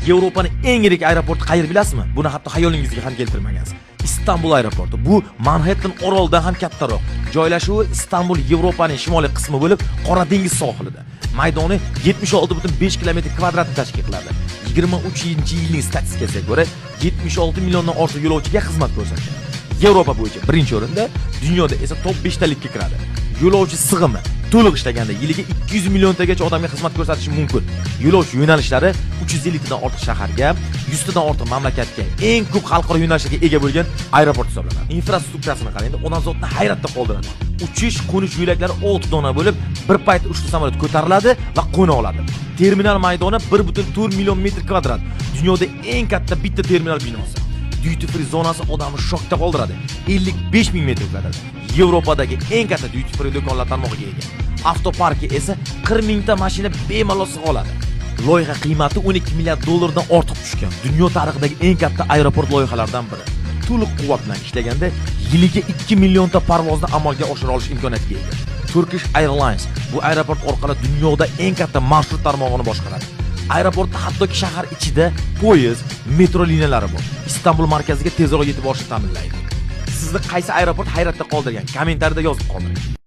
Yevropani eng yirik aeroporti qayer, bilasizmi? Buni hatto xayolingizga ham keltirmagansiz. Istanbul aeroporti. Bu Manhattan orolidan ham kattaroq. Joylashuvi: Istanbul Yevropaning shimoliy qismi bo'lib, Qora dengiz sohilida. Maydoni 76,5 kilometr kvadratni tashkil qiladi. 23-yilning statistikasiga ko'ra, 76 milliondan ortiq yo'lovchiga xizmat ko'rsatgan. Yevropa bo'yicha birinchi o'rinda, dunyoda esa top 5 talikka kiradi. Yo'lovchi sig'imi: to'liq ishlaganda yiliga 200 milliontagacha odamga xizmat ko'rsatishi mumkin. Yo'lovchi yo'nalishlari: 350 tadan ortiq shaharga, 100 tadan ortiq mamlakatga, eng ko'p xalqaro yo'nalishlarga ega bo'lgan aeroport hisoblanadi. Infrastrukturasini qarang, odamzodni hayratda qoldiradi. Uchish, qo'nish yo'laklari 6 dona bo'lib, bir payt 3 ta samolyot ko'tariladi va qo'na oladi. Terminal maydoni 1,4 million metr kvadrat. Dunyoda eng katta bitta terminal binosi. Duty free zonasi odamni shokda qoldiradi. 55 ming metr kvadrat. Yevropadagi eng katta duty free do'konlar tarmog'iga ega. Avtoparki esa 40 mingta mashina bemalol sig'a oladi. Loyiha qiymati 12 milliard dollardan ortiq tushgan. Dunyo tarixidagi eng katta aeroport loyihalaridan biri. To'liq quvvat bilan ishlaganda yiliga 2 millionta parvozni amalga oshira olish imkoniyatiga ega. Turkish Airlines bu aeroport orqali dunyoda eng katta marshrut tarmog'ini boshqaradi. Aeroportda hattoki shahar ichida poyezd, metro liniyalari bor. Istanbul markaziga tezroq yetib borishni ta'minlaydi. Sizni qaysi aeroport hayratda qoldirgan? Kommentariyada yozib qoldiring.